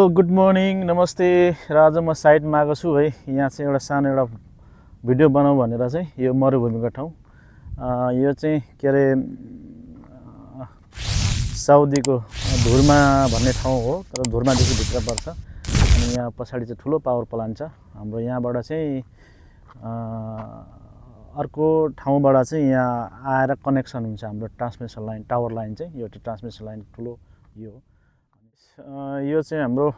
Good morning नमस्ते र आज म साइडमा आएको छु है। यहाँ चाहिँ एउटा सानो एउटा भिडियो बनाऊ भनेर चाहिँ यो मरुभूमिको ठाउँ यो चाहिँ के अरे साउदीको धुर्मा भन्ने ठाउँ हो, तर धुर्मादेखि भित्र पर्छ। अनि यहाँ पछाडि चाहिँ ठुलो पावर प्लान्ट छ हाम्रो। यहाँबाट चाहिँ अर्को ठाउँबाट चाहिँ यहाँ आएर कनेक्सन हुन्छ हाम्रो ट्रान्समिसन लाइन, टावर लाइन चाहिँ यो ट्रान्समिसन लाइन ठुलो यो हो। यो चाहिँ हाम्रो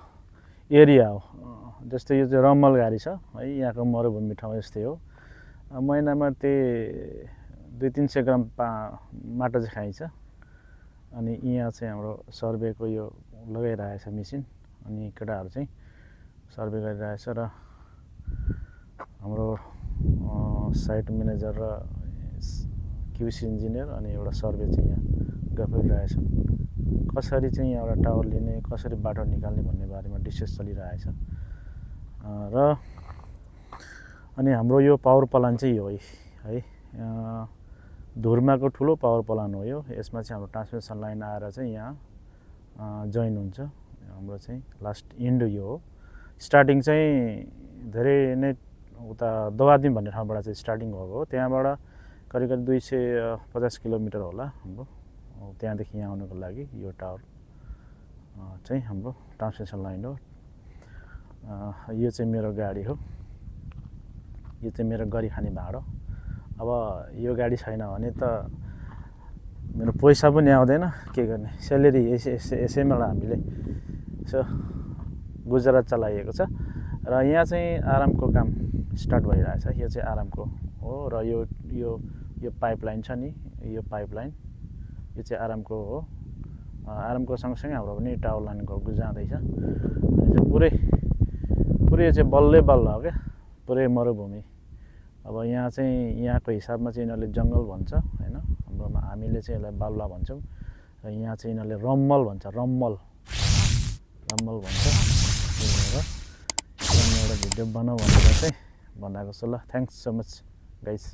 एरिया हो। जस्तै यो चाहिँ रम्मल गाडी छ है, यहाँको मरुभूमि ठाउँ यस्तै हो। महिनामा त्यही 200-300 ग्राम माटो चाहिँ खाइन्छ। अनि यहाँ चाहिँ हाम्रो सर्वेको यो लगाइरहेछ मेसिन, अनि केटाहरू चाहिँ सर्वे गरिरहेछ र हाम्रो साइट म्यानेजर र क्युसी इन्जिनियर अनि एउटा सर्वे चाहिँ यहाँ गरिरहेछन्। कसरी चाहिँ यहाँबाट टावर लिने, कसरी बाटो निकाल्ने भन्ने बारेमा डिस्कस चलिरहेछ। र अनि हाम्रो यो पावर प्लान्ट चाहिँ यो है धुर्माको ठुलो पावर प्लान्ट हो यो। यसमा चाहिँ हाम्रो ट्रान्समिसन लाइन आएर चाहिँ यहाँ जोइन हुन्छ। हाम्रो चाहिँ लास्ट इन्ड यो हो। स्टार्टिङ चाहिँ धेरै नै उता दवादिम भन्ने ठाउँबाट चाहिँ स्टार्टिङ भएको हो। त्यहाँबाट करिब 250 किलोमिटर होला हाम्रो। त्यहाँदेखि यहाँ आउनको लागि यो टावर चाहिँ हाम्रो ट्रान्समिसन लाइन हो। यो चाहिँ मेरो गाडी हो, यो चाहिँ मेरो गरी खाने भाँडो। अब यो गाडी छैन भने त मेरो पैसा पनि आउँदैन, के गर्ने, स्यालेरी यसैबाट हामीले यसो गुजरात चलाइएको छ। र यहाँ चाहिँ आरामको काम स्टार्ट भइरहेछ। यो चाहिँ आरामको हो र यो पाइपलाइन छ नि, यो पाइपलाइन यो चाहिँ आरामको हो। आरामको सँगसँगै हाम्रो पनि टावर लाइनको जाँदैछ। अनि चाहिँ पुरै यो चाहिँ बल्लै बल्ल हो क्या, पुरै मरुभूमि। अब यहाँ चाहिँ यहाँको हिसाबमा चाहिँ यिनीहरूले जङ्गल भन्छ होइन, हाम्रोमा हामीले चाहिँ यसलाई बालुवा भन्छौँ। र यहाँ चाहिँ यिनीहरूले रम्मल भन्छ, रम्मल भन्छ। एउटा भिडियो बनाऊ भनेर चाहिँ बनाएको छु। ल, थ्याङ्क्स सो मच गाइस।